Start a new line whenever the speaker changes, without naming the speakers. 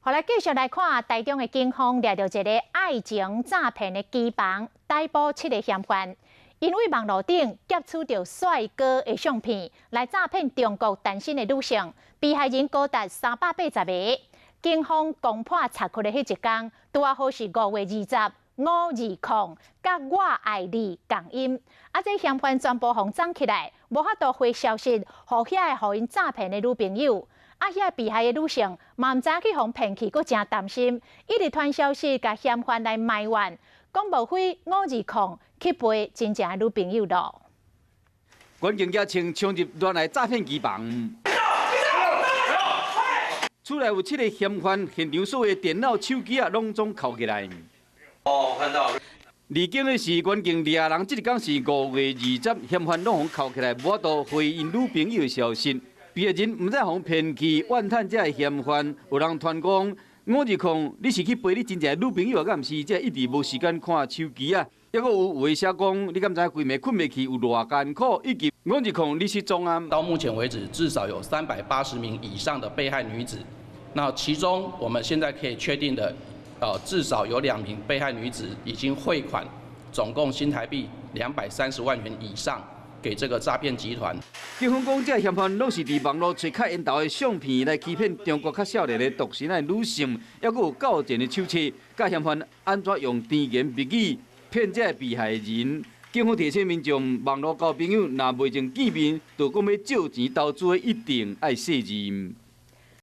好來，繼續來看台中的警方掠著一个愛情詐騙的機房，逮捕七个嫌犯，𪜶對網路頂劫取著帥哥的相片來詐騙中國單身的女性，被害人高達380個。警方攻破賊窟的彼一工，拄仔好是5月20，五二空，佮我愛你仝音。啊，這嫌犯全部予摠起來，無法度回消息，予遐个予𪜶詐騙的女朋友。啊，遐被害的女性嘛毋知影去予騙去，閣誠擔心，一直傳消息共嫌犯來埋怨，講無非五二空去陪真正的女朋友囉。
關警也稱衝入戀愛詐騙機房，厝內有七个嫌犯，現場所有電腦、手機啊，攏總扣起來。
哦，看到。
離境的是關警掠人，這一工是5月20，嫌犯攏予扣起來，無法度回𪜶女朋友的消息。被害人毋知予騙去，怨嘆這个嫌犯，有人傳講五二空，你是去陪你真正的女朋友啊？敢毋是？這一直無時間看手機啊！抑閣有話寫講，你敢知規暝睏袂去有偌艱苦？以及五二空你失蹤啊！
到目前為止，至少有380名以上的被害女子。那其中我們現在可以確定的，至少有2名被害女子已經匯款，總共新台幣230萬元以上，給這個詐騙集團。
警方講，這嫌犯攏是佇網路揣較緣投的相片來欺騙中國較少年的獨身的女性，抑閣有勾踐的手冊，教嫌犯按怎用甜言蜜語騙這被害人。警方提醒民眾，網路交朋友，若袂曾見面，就講欲借錢投資，一定愛細認。